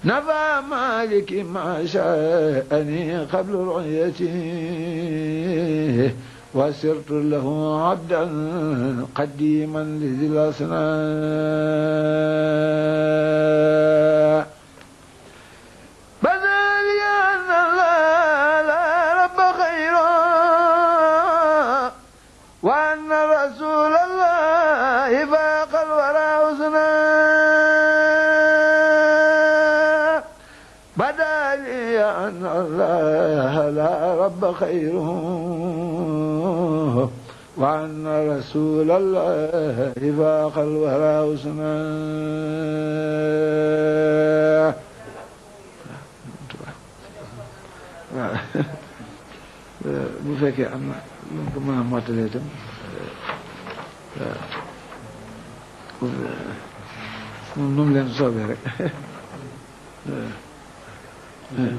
نفى مالك ما شاءني قبل رؤيته وسرت له عبدا قديما لذي الأصنام بذل أن الله لا رب خيرا وأن رسول الله فاق الورى حسنا بدا لي أن الله لا رب خيره وأن رسول الله فاق الورى حسنا bu fekkee am na lu ko mën a mottalee itam moom nu mu leen soobee rek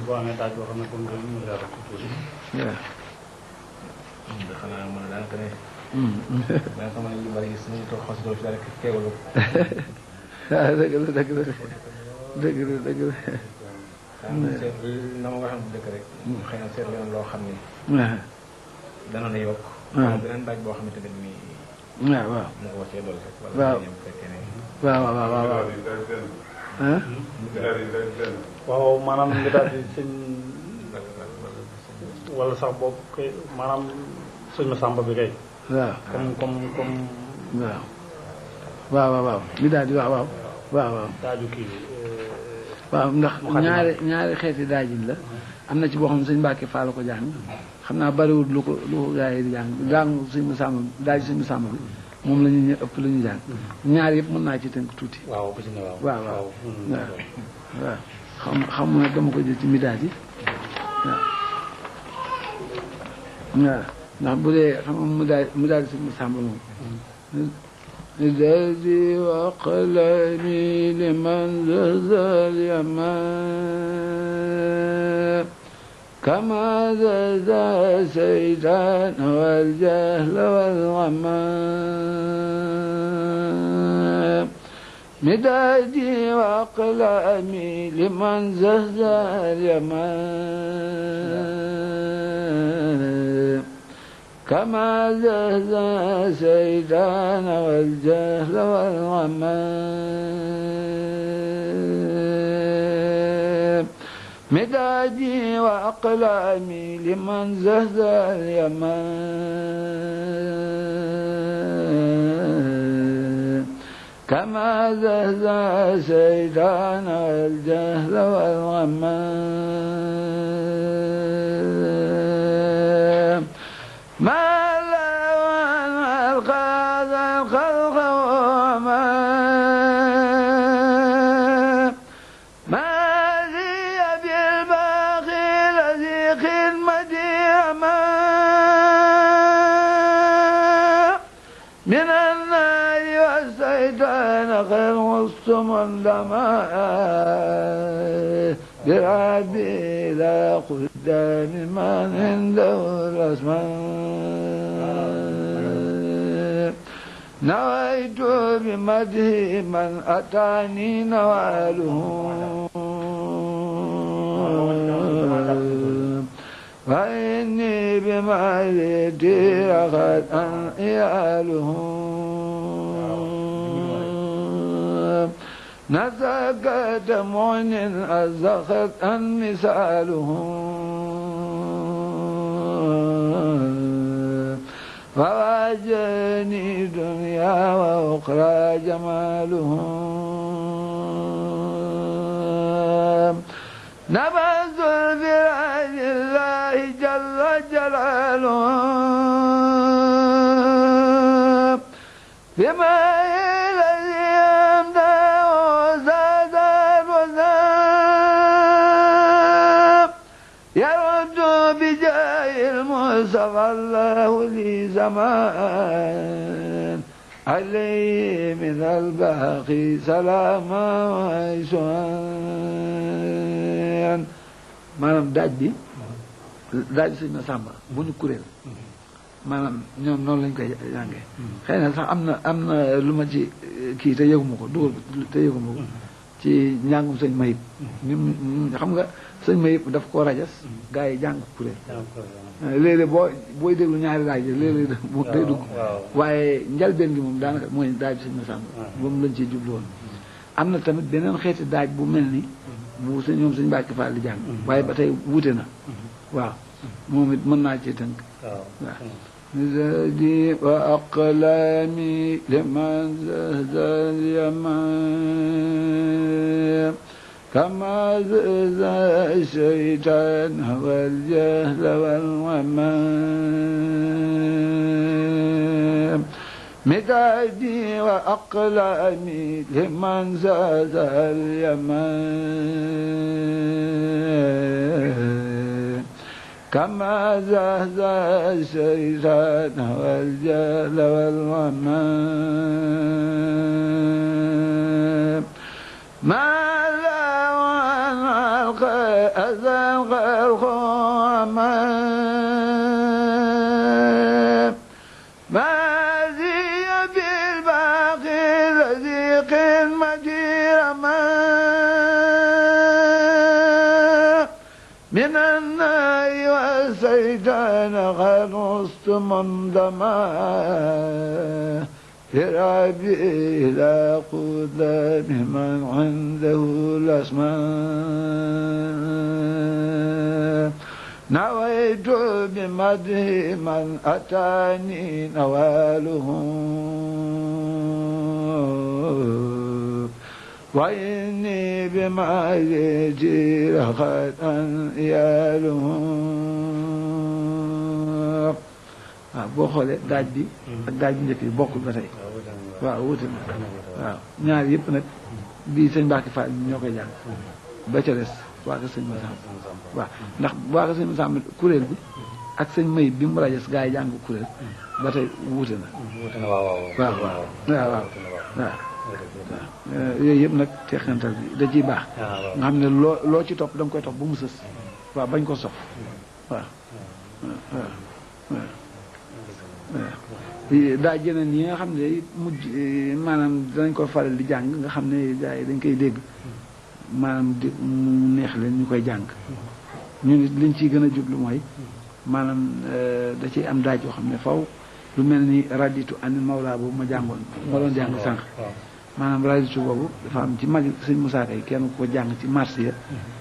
boo amee taaj boo xam ne comme mu leer ko tuuti xanaa mën a daanaka ne da nga xam ne yu bari suñu toog xos doo fi daal rek teewalu dëgg la dëgg la dëgg la dëgg la na ma waxoon bu dëkk rek xëy na seet leen loo xam ne dana la yokk beneen daaj boo xam ne tamit mi waaw waaw mu ko wàccee doole rek waaw bu fekkee ne waaw waaw waaw waaw maanaam nga daal di sëñ wala sax boobu kay maanaam sëñ ma sàmba bi kay waaw comme waaw waaw waaw waaw li daal di waaw waaw waaw waaw daaju kii waaw ndax ñaari xeeti daajin la am na ci boo xam ne sëñ Mbàkke Fall la ko jàng xam naa bariwul lu ko gaa yi di jàng jàngu sëñ Masamba daaj sëñ Masamba bi moom la ñu ëpp la ñu jàng ñaar yëpp mën naa ci tënk tuuti waaw bu ci ne waaw waaw waaw waaw xam nga dama ko jël ci midaaj yi waaw waaw ndax bu dee xam nga mu daal sëñ Masamba moom زادي وقلمي لمن زاد اليمان كما زاد سيدان والجهل والغمام مدادي وقلمي لمن زاد اليمان كما زهزه سيدان والجهل والغمام مدادي وأقلامي لمن زهزه اليمان كما زهزه سيدان والجهل والغمام ما لو أن القاذ الخلق وما لي بالباقي الذي خدمتي أما من النار والسيطان خير مصطمن لما برعبي لا قدام من عنده الأسماء نويت بمده من أتاني نواله وإني بمالتي أخذ أنياله نسكت معن أزخت مثاله فواجهني دنيا وأخرى جماله نبذ الفراج الله جل جلاله بما الذي يمدح وزاد الوزاب يرد بجاه المصطفى الله لي زمان عليه من الباقي سلاما وعيشان. maanaam daaj bi daaj sëñ Masamba bu ñu kuréel maanaam ñoom noonu lañ koy jàngee xëy na sax am na lu ma ci kii te yëguma ko dugal te yëguma ko ci njàngum sëñ Mayib xam nga sëñ Mayib daf koo rajas gars yi jàng kuréel léeg-léeg booy déglu ñaari daaj yi léeg-léeg day dugg waaye njalbeen gi moom daanaka mooy daaj bi sëñ Massamba moom lañ ciy jublu woon am na tamit beneen xeeti daaj bu mel ni bu sëñ ñoom sëñ Mbàkke Fall di jàng waaye ba tey wuute na waaw moom it mën naa ci tënk waaw زادي وأقلامي لمن زهد اليمام كما زهد الشيطان والجهل والومام مدادي وأقلامي لمن زهد اليمام كما زهزه الشيطان والجهل والومام ما لا أزلق الخمام ما زي بالباقي الذي قمتي من النار والسيطان قد وسط منضما لربي إلى قدام من عنده الأسماء نويت بمده من أتاني نواله وإني بما يجي لقد أنياله boo xoolee daaj bi ak daaj bi njëkk bi bokkul ba tey waaw wuute na waaw ñaar yëpp nag bii sëñ Mbacke Fall ñoo koy jàng ba ca des waa ko sëñ Massamba waaw ndax waa ko sëñ Massamba kuréel bi ak sëñ Mayib bi mu rajas gaa yi jàng kuréel ba tey wuute na waaw waaw yooyu yëpp nag teqantal bi da ciy baax nga xam ne loo ci topp da nga koy topp ba mu sës waaw bañ ko sof waaw waaw daa jëneen yi nga xam ne mujj maanaam danañ ko faral di jàng nga xam ne gaa yi dañ koy dégg maanaam di mu neex leen ñu koy jàng ñu nit liñ ciy gën a jublu mooy maanaam da ciy am daaj yoo xam ne faw lu mel ni raditu anil mawla boobu ma jàngoon ma doon jàng sànq maanaam raditu boobu dafa am ci mag sëñ Moussa Kay kenn ko jàng ci marché ya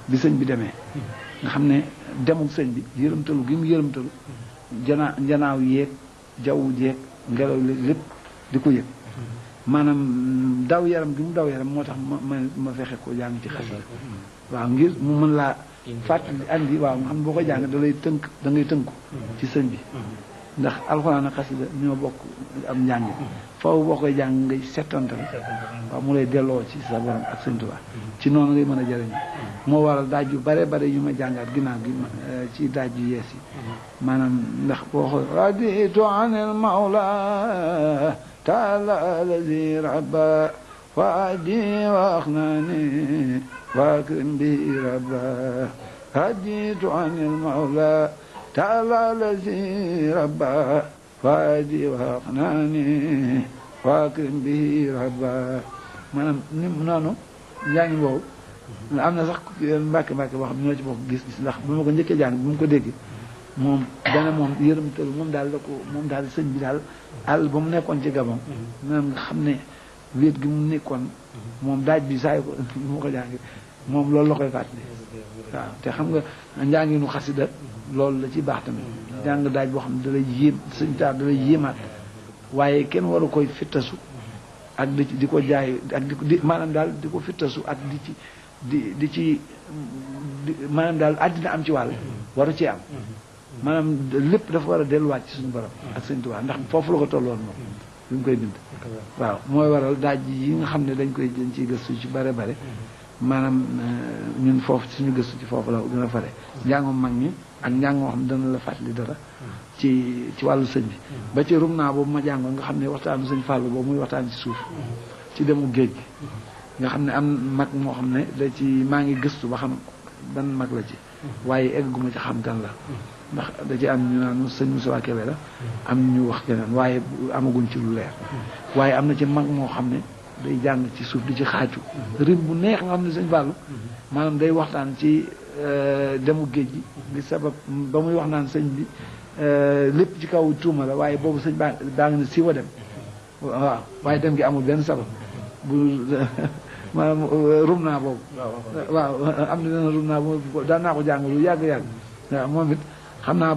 bi sëñ bi demee nga xam ne demuk sëñ bi yërëmtalu gi mu yërëmtalu njanaaw yeeg jaww jeeg ngelaw li lépp di ko yëg maanaam daw yaram gi mu daw yaram moo tax ma fexe ko jàng ci xasida waaw ngir mu mën laa fàttali andi waaw nga xam ne boo ko jàng da lay tënk da ngay tënku ci sëñ bi ndax alxuraan ak xasida ñoo bokk am njàng foofu boo koy jàng ngay settantal waaw mu lay delloo ci sa borom ak sëñ Tuubaa ci noonu ngay mën a jëriñ moo waral daaj yu bare bare yu ma jàngaat ginnaaw gi ci daaj yu yees yi maanaam ndax boo xool raditu anil mawla taala allazi rabba wa adi wa axnani wa akrim bihi rabba raditu anil mawla تعالى الذي ربى فادي وأقناني وأكرم به ربى maanaam ni noonu njàngi boobu am na sax mbàkke boo xam ne ñoo ci bokk gis-gis ndax bu ma ko njëkkee jàng bu ma ko déggee moom dana moom yërëmtalu moom daal da ko moom daal sëñ bi daal àll ba mu nekkoon ci Gabon maanaam nga xam ne wéet gi mu nekkoon moom daaj bi saa yu ko bu ma ko jàngee moom loolu la koy fàttali waaw te xam nga njàngi nu xasida loolu la ci baax tamit jàng daaj boo xam ne da lay yéem sëñ taar da lay yéemaat waaye kenn waru koy fittasu ak di ko jaay ak di maanaam daal di ko fittasu ak di ci maanaam daal àddina am ci wàll waru ci am maanaam lépp dafa war a delluwaat ci suñu borom ak sëñ Tuubaa ndax foofu la ko tolloon moom bi mu koy bind waaw mooy waral daaj yi nga xam ne dañ ciy gëstu ci bare bare maanaam ñun foofu ci suñu gëstu ci foofu la gën a fare njàngum mag ñi ak njàng moo xam ne dana la fàttali dara ci wàllu sëñ bi ba ci rum naa boobu ma jàngoon nga xam ne waxtaanu sëñ Fallou boobu muy waxtaan ci suuf ci demu géej gi nga xam ne am mag moo xam ne da ci maa ngi gëstu ba xam ban mag la ci waaye egguma ci xam kan la ndax da ci am ñu naan sëñ Moussa Kébé la am ñu wax keneen waaye amaguñ ci lu leer waaye am na ci mag moo xam ne day jàng ci suuf di ci xaaju rim bu neex nga xam ne sëñ Fallou maanaam day waxtaan ci demu géej gi li sabab ba muy wax naan sëñ bi lépp ci kaw tuuma la waaye boobu sëñ baa ngi ne siiwa dem waaw waaye dem gi amul benn sabab bu maanaam rum naa boobu waaw am na rum naa boobu daan naa ko jàng lu yàgg-yàgg waaw moom it xam naa